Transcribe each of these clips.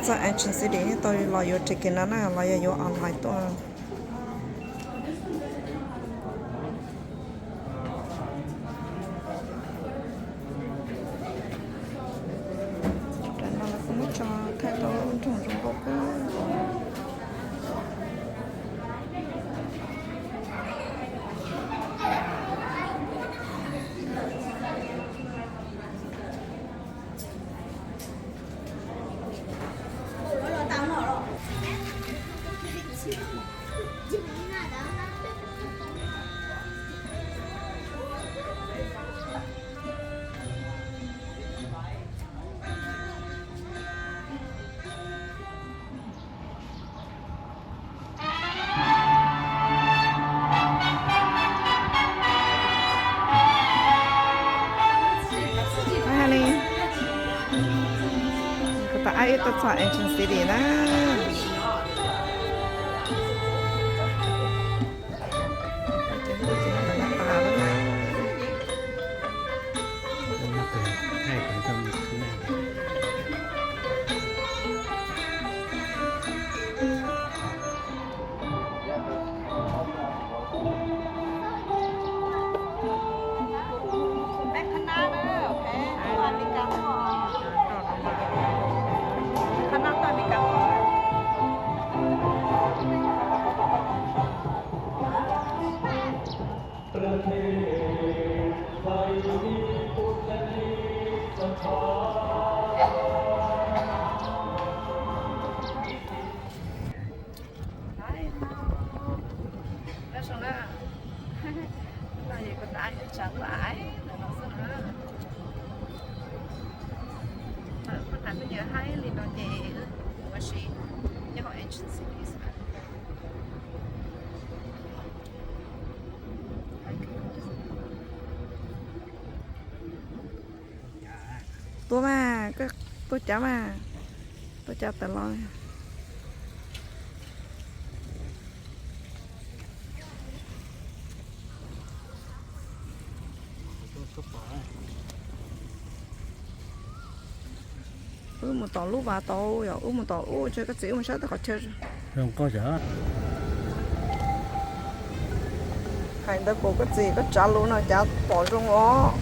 Txog Ancient City tau los yuav ticket no na, los yog yuav online tuaj. Cov no los kuj muab tso thaij tau nroog zoo nkauj kawg. Kuv tus aib wb tuaj txog Ancient City na. Nyob zoo na, no yog kuv tus aib tsav tuaj aib ntawm no xwb na. Kuv tus aib haib li no ces wb ua si nyob hauv Ancient City xwb. Tuaj mas, koj tuaj cav mas, tuaj cav tawm los. Wb mus tom lub vas tau yom, wb mus tom ub, koj txiv wb mus saib tau qhov chaw. Hais ntawd pom koj txiv koj tsav lus no cav pom zoo os.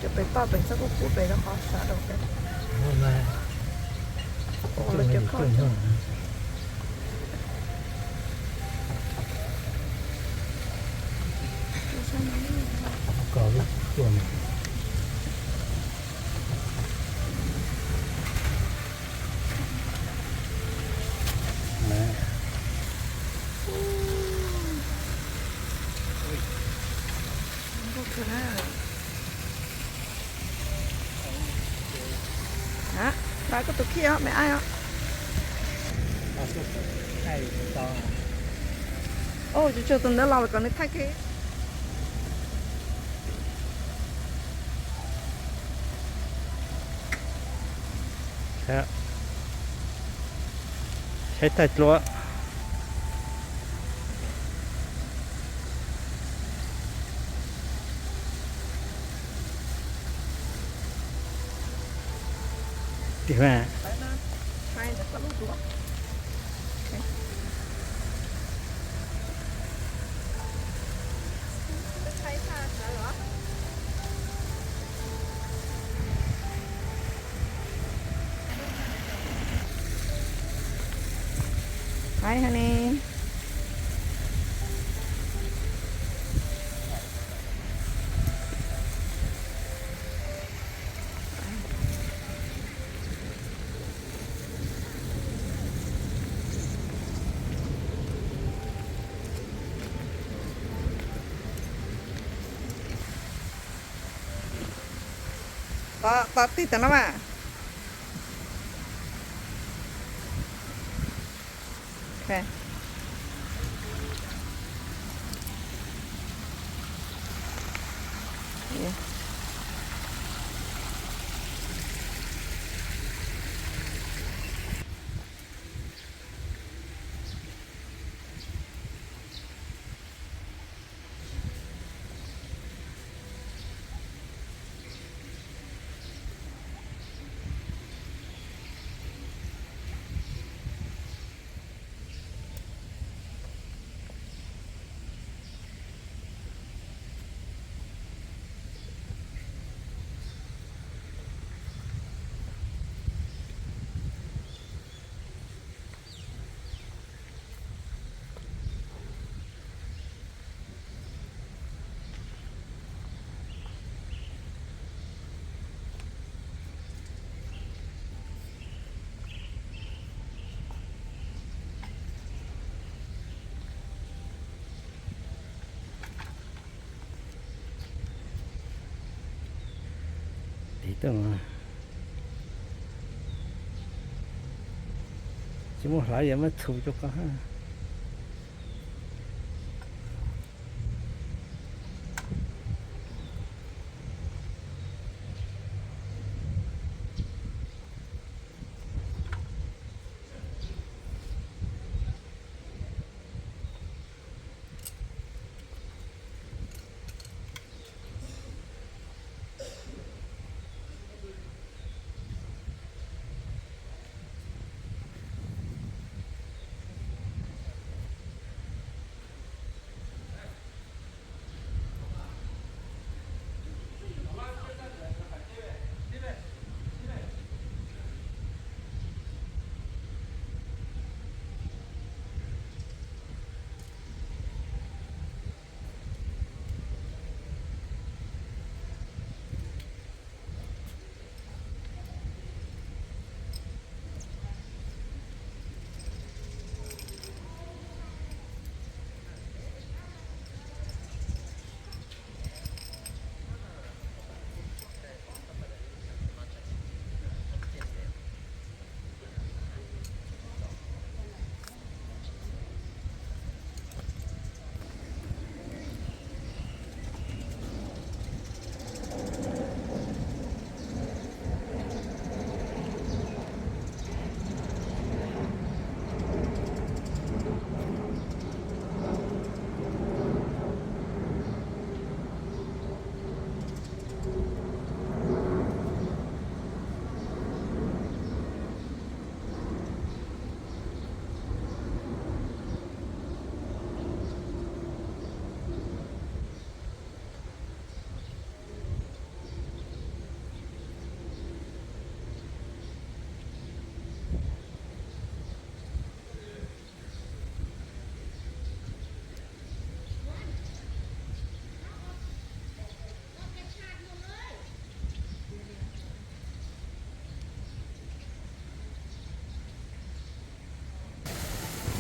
Cov pem toj pem txoj kub kub pem rau qhov sawv daws pem. Ua los cov koj. Los koj tus khij os, me aib os. Tsuag tsuag tus ntawd los kom nws thaij kiag. Saib thaij dluab. Tim mas. Hais hais ne. Tos tig tam no mas. Tsis muaj hlawv, yog muab txhuv rau koj.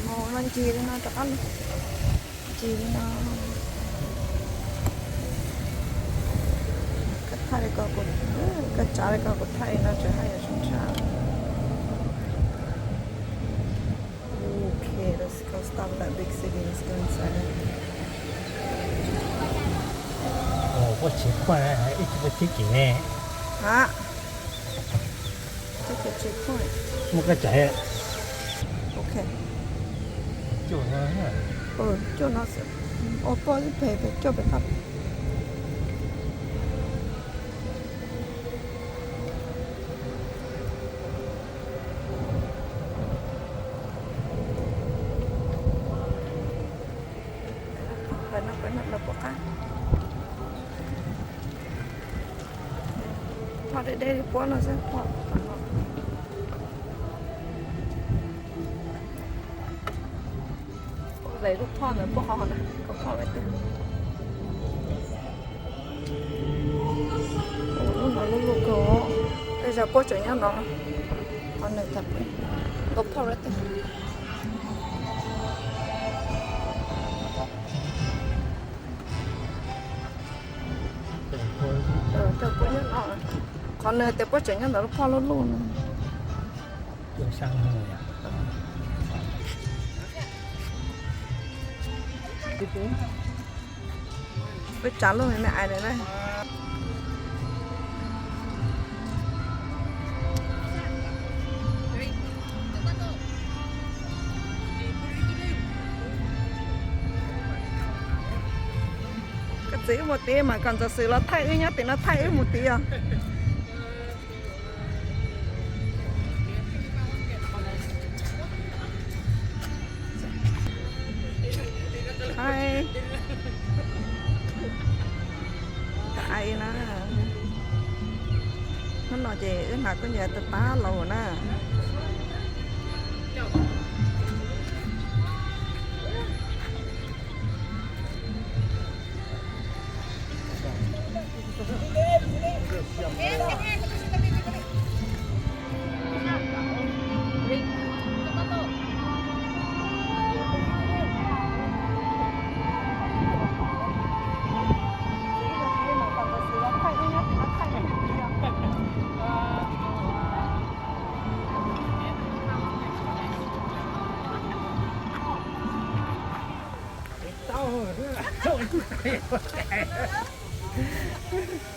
Mus no ncig li no rov qab, ncig li no. Koj thaij li ko, koj tsav li ko kuv thaij li no tseem haj yam zoo tshaj. Okay, let's go stop that big city. Let's go inside. Ua tsis khuaj, ib tug tib kev ne. Ha, tib kev tsis khuaj. Muaj koj tsav. Ok. Cuaj no xwb. Ua poj ib pem pem cuaj pem toj. Peb no, peb no lawv puab qab. Phoj deb deb li puab no xwb, phoj. Lawv lub phoj ntawd puab qhov na, koj phoj lawv twg. Lub no lub lub kawg, tej zaum puab tseem nyob no. Qhov nws tau phoj lawv twg. Qhov nws tias puab tseem nyob ntawm lub phoj lub lub no. Peb tsav lub me me ais lawm na. Koj txiv wb mus tid mas kom Ntxawm Xwm los thaij wb nyob tim no, thaij wb mus tid os. Ai na, hnub no ces wb hnav khaub ncaws tas tas los na.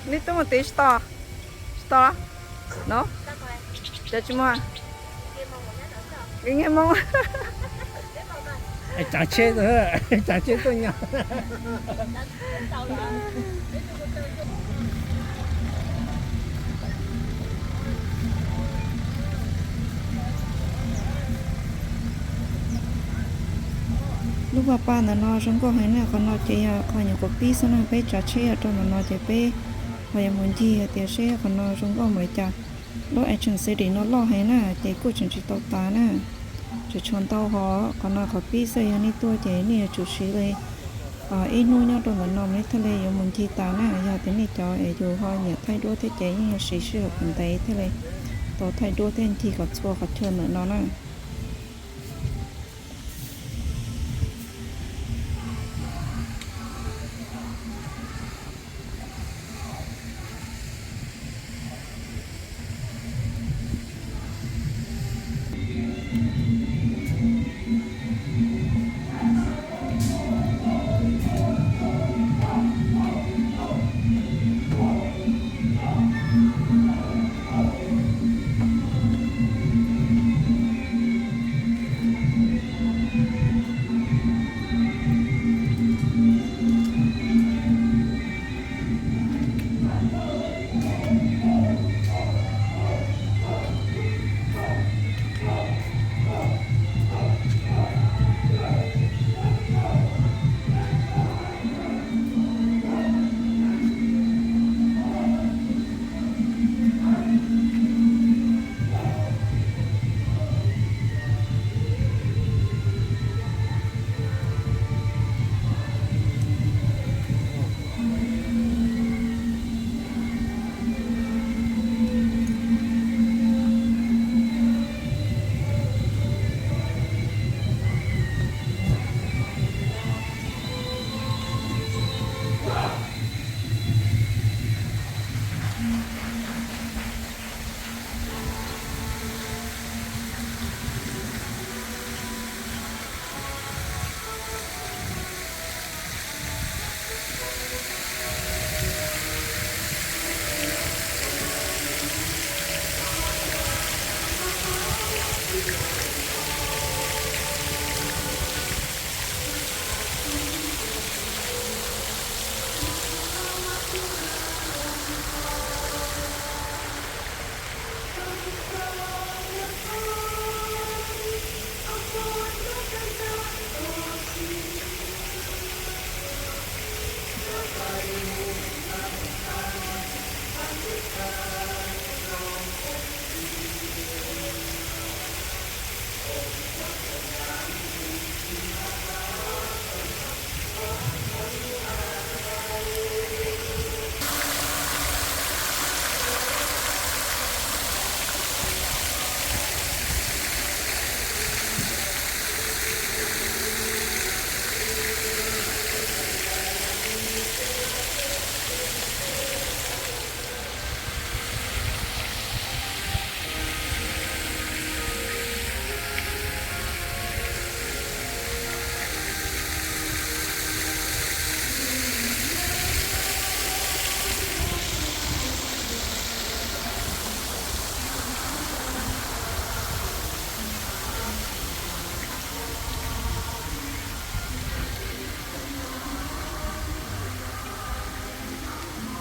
Nej tuaj mus tid tsis tau? Tsis tau los? No, cov tsis muaj. Nyiaj Hmoob. Tsav tsheb, tsav tsheb tuaj nyob. Lub paj paj ntawm no zoo nkauj heev na, qhov no ces yog qhov nyuam qhuav pib xwb na, peb tsav tsheb rau ntawm no ces peb ho yuav mus ncig tias seb qhov no zoo nkauj npaum li cas. Lub Ancient City no loj heev na, ces kuj tseem tsis tau tas na. Tseem tshuav ntau hov, qhov no qhov pib xwb, yog nej tuaj ces nej yuav tsum siv li ib hnub nyob rau ntawm no mas nej thiaj li yuav mus ncig tas na. Yog tias nej cov es yus ho nyiam thaij duab thiab ces yeej yuav siv sij hawm kom ntev thiaj li tau thaij duab thiab ncig kom txhua qhov chaw ntawm no na.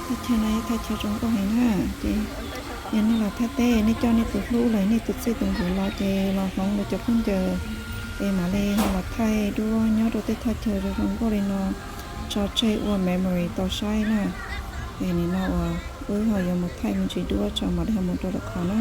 Teb chaws no yog thaj chaw zoo nkauj heev na, ces yog nej los Thaib teb nej coj nej tus hlub los nej tus txij tus nkawm los ces los hloov lawv cov khaub ncaws es mam li ho los thaij duab nyob rau tej thaj chaw zoo zoo nkauj li no tso tseg ua memory tau saib na. Es nim no uas wb ho yuav mus thaij me ntsis duab tso mam li ho mus rau lwm qhov na.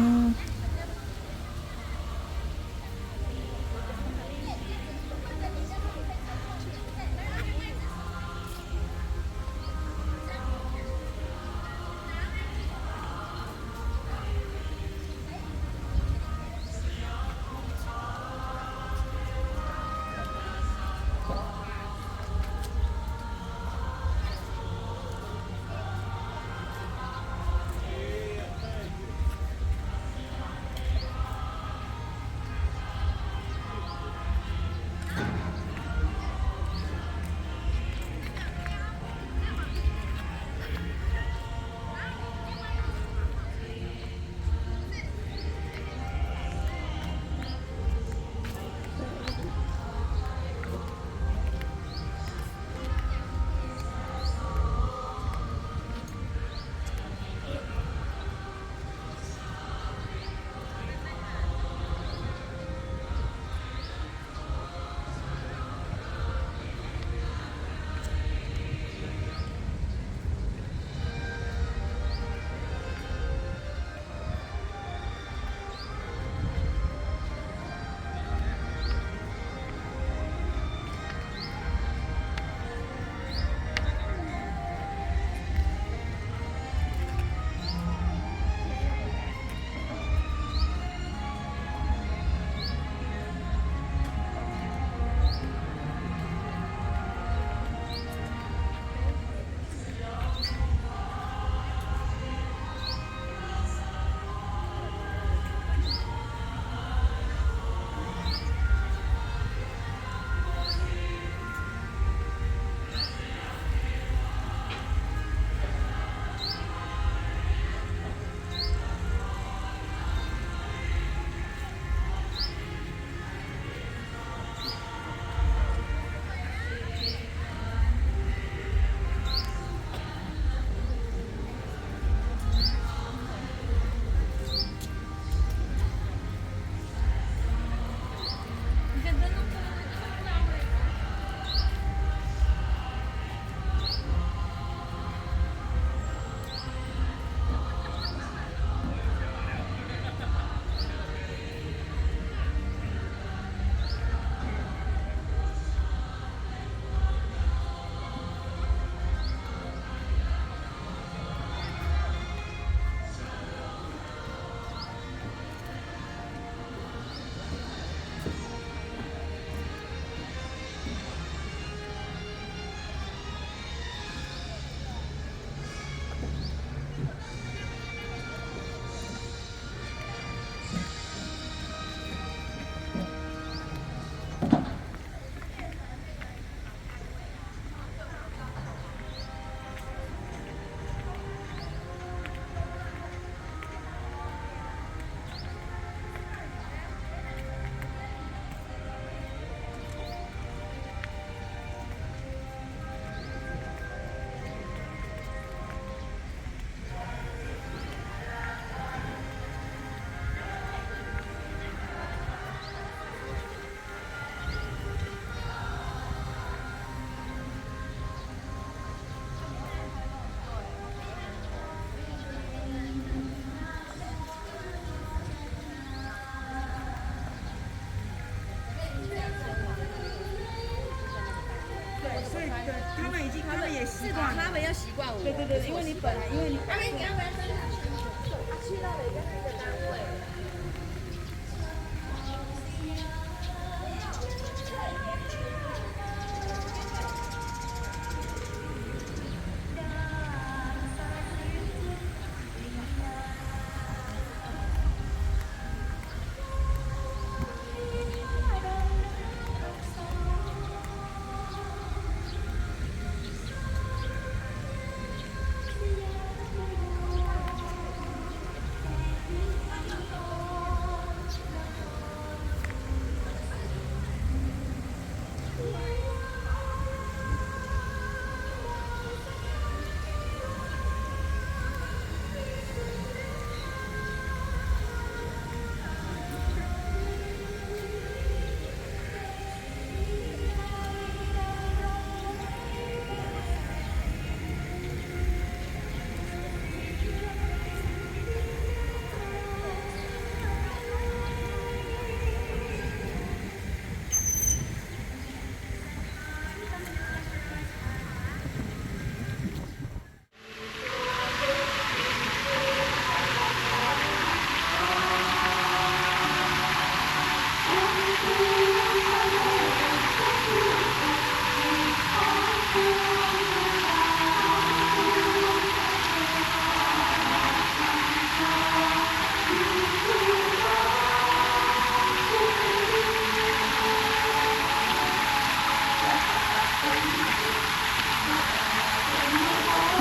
他们已经，他们也习惯了。是的，他们要习惯我。对对对，因为你本来，因为你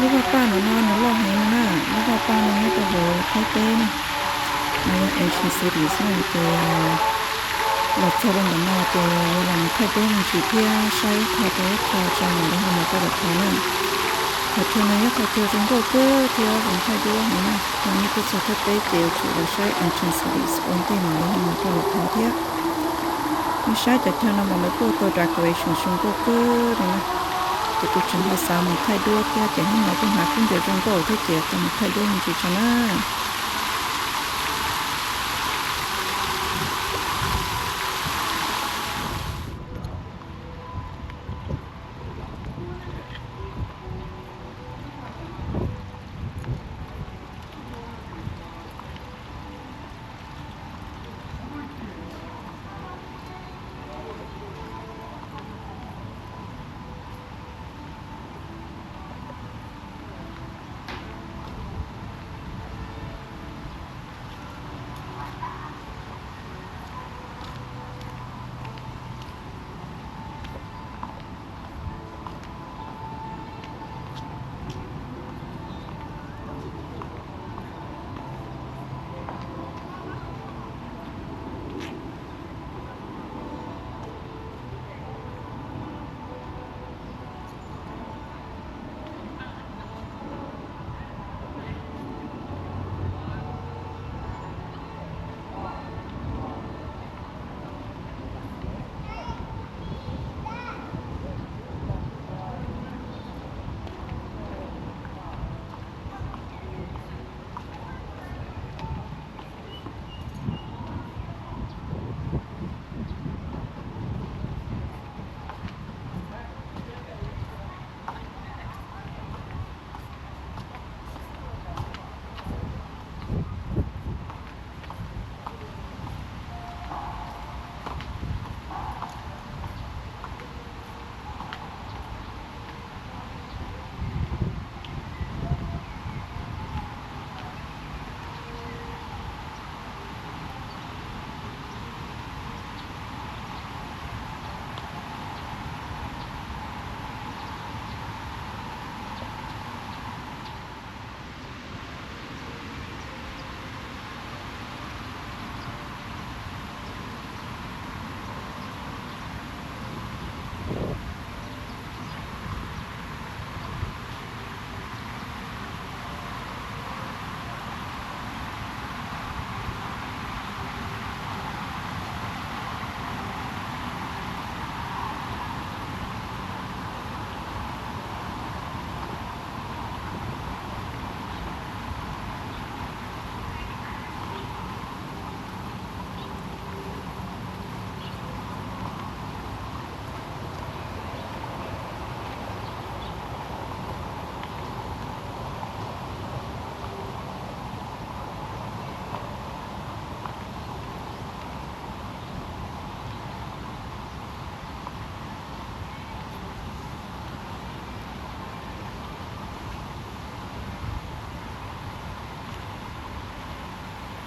Lub vaj paj no no nws loj heev no na, lub vaj paj no nyob rau hauv Thaib teb na. No yog Ancient Cities na, ces los txog rau ntawm no ces yuav los mus thaij duab me ntsis thiab saib ib qho rau ib qho tso mam li ho mus rau lawm thov na. Qhov chaw no yog qhov chaw zoo nkauj kawg thiab zoo thaij duab heev na. Yog nej tuaj txog Thaib teb ces yuav tsum los saib Ancient Cities ua ntej mam li ho mus rau lawm thov thiab. Nej saib cov chaw no mas lawv kuj tau decoration zoo nkauj kawg li na. Ces kuv tseem ho xav mus thaij duab thiab ces hnub no kuj hnav khaub ncaws zoo nkauj thiab ces tau mus thaij duab me ntsis tso na.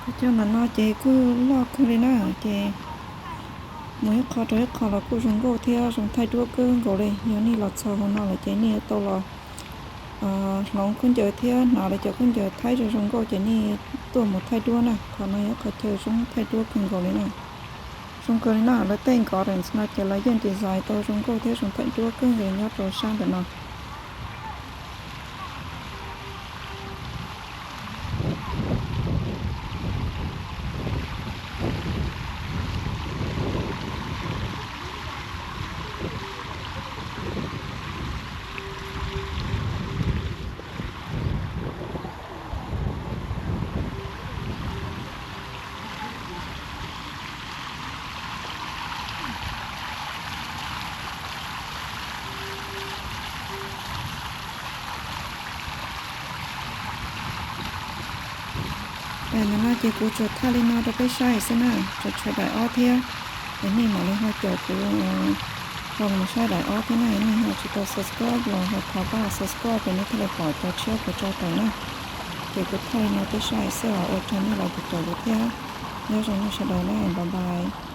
Cov ntawm no ces kuj loj kawg li na, ces mus ib qho rau ib qho los kuj zoo nkauj thiab zoo thaij duab kawg nkaus li. Yog nej los txog hauv no lawm ces nej yuav tau los hloov khaub ncaws thiab hnav lawv cov khaub ncaws thaij zoo zoo nkauj ces nej tuaj mus thaij duab na. Qhov no yog qhov chaw zoo thaij duab kawg nkaus li na. Zoo kawg li na, lawv tej gardens no ces lawv yeej design tau zoo nkauj thiab zoo thaij duab kawg nkaus li nyob rau sab ntawm no. Daim ntawm no ces kuv tsuas thaij li no rau peb saib xwb na, tseem tshuav daim ob thiab. Es nej mam li ho caum kuv ho mus saib daim ob thiab na. Nej ho tsis tau subscribe los ho thov pab subscribe es nej thiaj li pom cov tshiab kuv tso tawm na. Ces kuv thaij li no peb saib xwb os, ua tsaug nej los caum kuv thiab. Nyob zoo nej sawv daws na, bye bye.